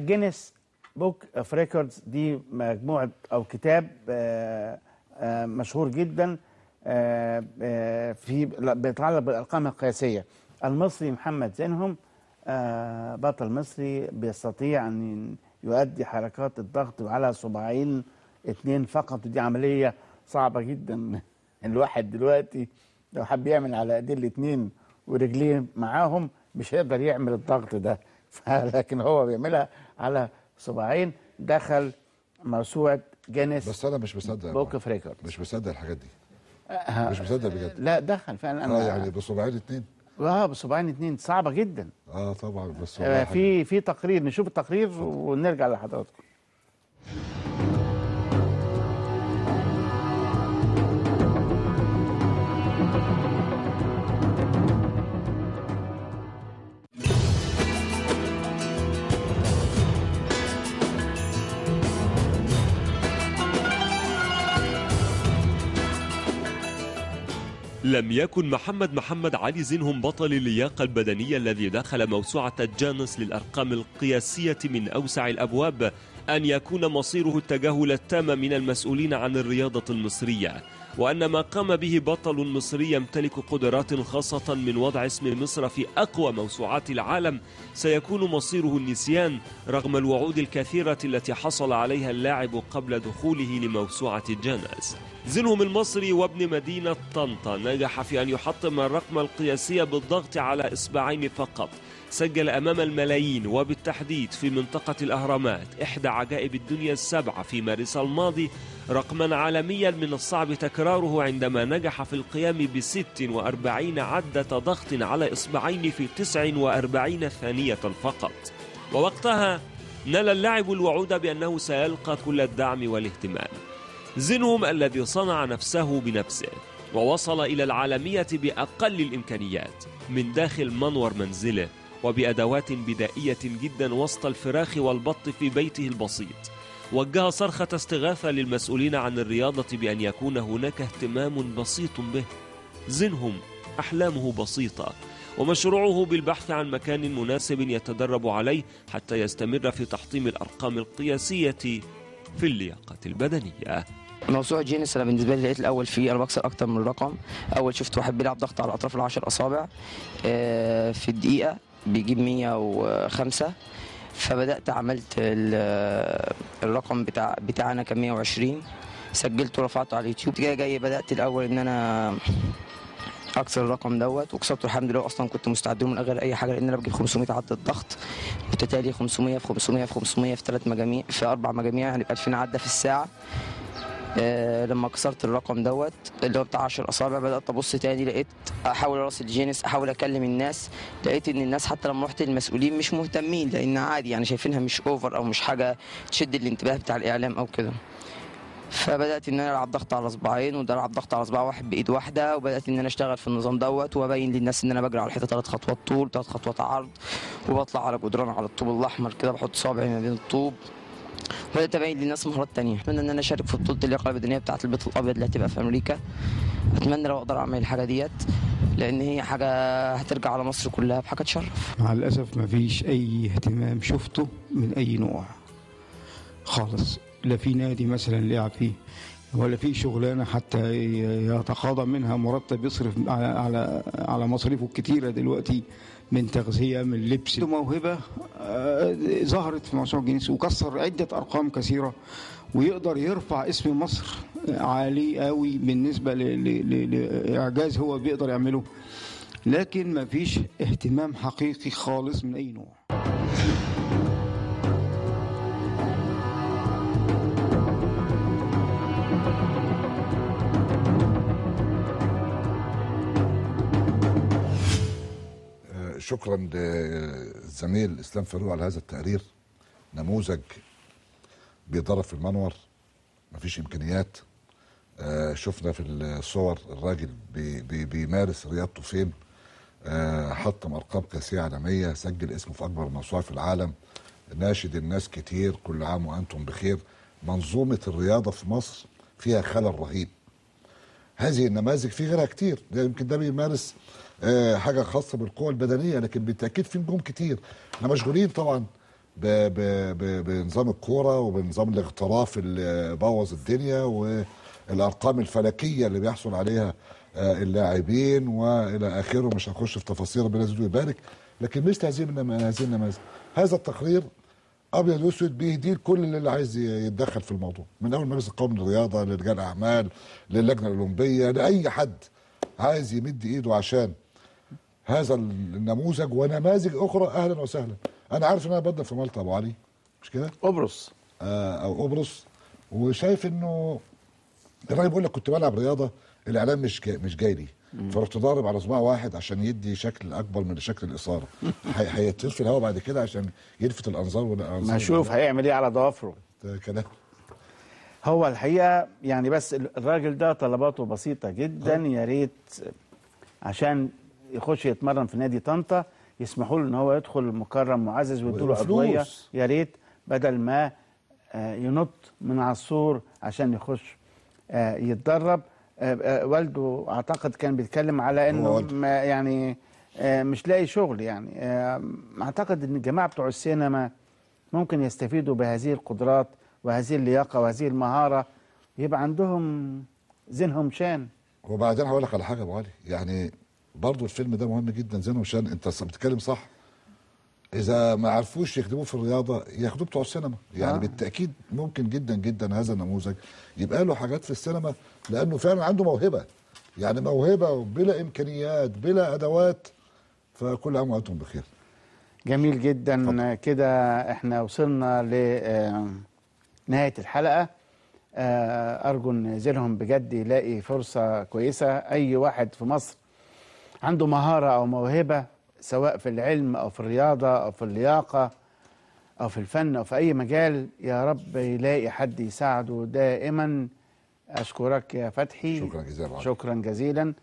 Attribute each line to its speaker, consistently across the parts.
Speaker 1: Guinness Book of Records دي مجموعة او كتاب مشهور جدا في بيتعلق بالارقام القياسية. المصري محمد زينهم بطل مصري بيستطيع ان يؤدي حركات الضغط على صباعين 2 فقط، ودي عملية صعبة جدا. الواحد دلوقتي لو حب يعمل على ايديه الاثنين ورجليه معاهم مش هيقدر يعمل الضغط ده، لكن هو بيعملها على صباعين. دخل موسوعة جينيس.
Speaker 2: بس انا مش مصدق
Speaker 1: Book of Records،
Speaker 2: مش مصدق الحاجات دي، مش مصدق بجد.
Speaker 1: لا دخل فعلا. انا
Speaker 2: يعني بصباعين 2،
Speaker 1: بصباعين 2 صعبة جدا.
Speaker 2: طبعا. بس
Speaker 1: في تقرير، نشوف التقرير ونرجع لحضراتكم.
Speaker 3: لم يكن محمد علي زينهم بطل اللياقة البدنية الذي دخل موسوعة جانس للأرقام القياسية من أوسع الأبواب أن يكون مصيره التجاهل التام من المسؤولين عن الرياضة المصرية، وأن ما قام به بطل مصري يمتلك قدرات خاصة من وضع اسم مصر في أقوى موسوعات العالم سيكون مصيره النسيان رغم الوعود الكثيرة التي حصل عليها اللاعب قبل دخوله لموسوعة جانس. زينهم المصري وابن مدينة طنطا نجح في أن يحطم الرقم القياسي بالضغط على إصبعين فقط، سجل أمام الملايين وبالتحديد في منطقة الأهرامات إحدى عجائب الدنيا السبعة في مارس الماضي رقما عالميا من الصعب تكراره عندما نجح في القيام ب 46 عدة ضغط على إصبعين في 49 ثانية فقط. ووقتها نال اللاعب الوعود بأنه سيلقى كل الدعم والاهتمام. زينهم الذي صنع نفسه بنفسه ووصل إلى العالمية بأقل الإمكانيات من داخل منور منزله وبأدوات بدائية جدا وسط الفراخ والبط في بيته البسيط، وجه صرخة استغاثة للمسؤولين عن الرياضة بأن يكون هناك اهتمام بسيط به. زينهم أحلامه بسيطة ومشروعه بالبحث عن مكان مناسب يتدرب عليه حتى يستمر في تحطيم الأرقام القياسية في اللياقة البدنية.
Speaker 4: موسوعة جينيس أنا بالنسبة لي لقيت الأول فيه أنا بكسر أكتر من رقم. أول شفت واحد بيلعب ضغط على أطراف العشر أصابع في الدقيقة بيجيب 105، فبدأت عملت الرقم بتاعنا كان 120، سجلته ورفعته على اليوتيوب. جاي بدأت الأول إن أنا أكسر الرقم دوت وكسرته الحمد لله. أصلا كنت مستعد له من غير أي حاجة لأن أنا بجيب 500 عدة ضغط متتالي، 500 في 500 في 500 في 3 مجاميع في 4 مجاميع، يعني ب 2000 عدة في الساعة. لما كسرت الرقم دوت اللي هو بتاع 10 اصابع بدات ابص تاني، لقيت احاول اراسل جينيس، احاول اكلم الناس، لقيت ان الناس حتى لما رحت للمسؤولين مش مهتمين، لان عادي يعني شايفينها مش over او مش حاجة تشد الانتباه بتاع الاعلام او كده. فبدات ان انا العب ضغط على اصبعين وده العب ضغط على اصبع واحد بايد واحدة، وبدات ان انا اشتغل في النظام دوت وابين للناس ان انا بجري على الحيطة 3 خطوات طول 3 خطوات عرض، وبطلع على جدران على الطوب الاحمر كده بحط صابعي ما بين الطوب. بدأت أبين للناس مهارات تانية. أتمنى إن أنا أشارك في بطولة اللياقة البدنية بتاعة البيت الأبيض اللي هتبقى في أمريكا. أتمنى لو أقدر أعمل الحاجة ديت، لأن هي حاجة هترجع على مصر كلها بحاجة تشرف.
Speaker 5: مع الأسف مفيش أي اهتمام شفته من أي نوع خالص، لا في نادي مثلا لعب فيه، ولا في شغلانة حتى يتقاضى منها مرتب يصرف على على مصاريفه الكتيرة دلوقتي، من تغذية من لبس. موهبة ظهرت في موسوعة جينيس وكسر عده ارقام كثيرة، ويقدر يرفع اسم مصر عالي قوي بالنسبة لاعجاز هو بيقدر يعمله، لكن ما فيش اهتمام حقيقي خالص من اي نوع.
Speaker 2: شكرا للزميل اسلام فاروق على هذا التقرير. نموذج بيتدرب في المنور، مفيش امكانيات. شفنا في الصور الراجل بي بيمارس رياضته فين، حطم ارقام قياسية عالمية، سجل اسمه في اكبر موسوعة في العالم، ناشد الناس كتير، كل عام وانتم بخير. منظومة الرياضة في مصر فيها خلل رهيب. هذه النماذج في غيرها كتير، يمكن ده بيمارس حاجة خاصة بالقوة البدنية، لكن بالتاكيد في نجوم كتير. احنا مشغولين طبعا بنظام الكورة وبنظام الاغتراف اللي بوظ الدنيا والارقام الفلكية اللي بيحصل عليها اللاعبين والى اخره. مش هخش في تفاصيل، ربنا يزيد ويبارك، لكن مثل هذه النماذج، هذا التقرير ابيض واسود بيهديه لكل اللي عايز يتدخل في الموضوع، من اول مجلس القومي للرياضة، لرجال اعمال، للجنة الاولمبية، لاي حد عايز يمد ايده عشان هذا النموذج ونماذج اخرى. اهلا وسهلا. انا عارف ان انا ببدل في مالطا ابو علي، مش كده؟
Speaker 1: قبرص
Speaker 2: او قبرص، وشايف انه الراجل بيقول لك كنت بلعب رياضة، الاعلام مش جاي لي، فرحت ضارب على صباع واحد عشان يدي شكل اكبر من شكل الاثارة. هيطير في الهواء بعد كده عشان يلفت الانظار.
Speaker 1: ما اشوف هيعمل ايه على ضوافره.
Speaker 2: كلام
Speaker 1: هو الحقيقة يعني، بس الراجل ده طلباته بسيطة جدا. يا ريت عشان يخش يتمرن في نادي طنطا يسمحوا له ان هو يدخل مكرم معزز ويدوا له عضوية، يا ريت، بدل ما ينط من على السور عشان يخش يتدرب. والده اعتقد كان بيتكلم على انه يعني مش لاقي شغل يعني. اعتقد ان الجماعة بتوع السينما ممكن يستفيدوا بهذه القدرات وهذه اللياقة وهذه المهارة، يبقى عندهم زينهم شان.
Speaker 2: وبعدين هقول لك على حاجة يا ابو علي، يعني برضه الفيلم ده مهم جدا، زينهم شان. انت بتتكلم صح، اذا ما عرفوش يخدموه في الرياضة ياخدوه بتوع السينما يعني. بالتاكيد ممكن جدا جدا هذا النموذج يبقى له حاجات في السينما، لانه فعلا عنده موهبة، يعني موهبة بلا امكانيات بلا ادوات. فكل عام وانتم بخير.
Speaker 1: جميل جدا. كده احنا وصلنا لنهاية الحلقة. ارجو ان زينهم بجد يلاقي فرصة كويسة. اي واحد في مصر عنده مهارة او موهبة، سواء في العلم أو في الرياضة أو في اللياقة أو في الفن أو في أي مجال، يا رب يلاقي حد يساعده دائما. أشكرك يا فتحي،
Speaker 2: شكرا جزيلا.
Speaker 1: شكرا جزيلا.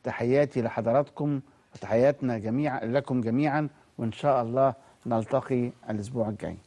Speaker 1: تحياتي لحضراتكم وتحياتنا جميعا لكم جميعا، وإن شاء الله نلتقي الأسبوع الجاي.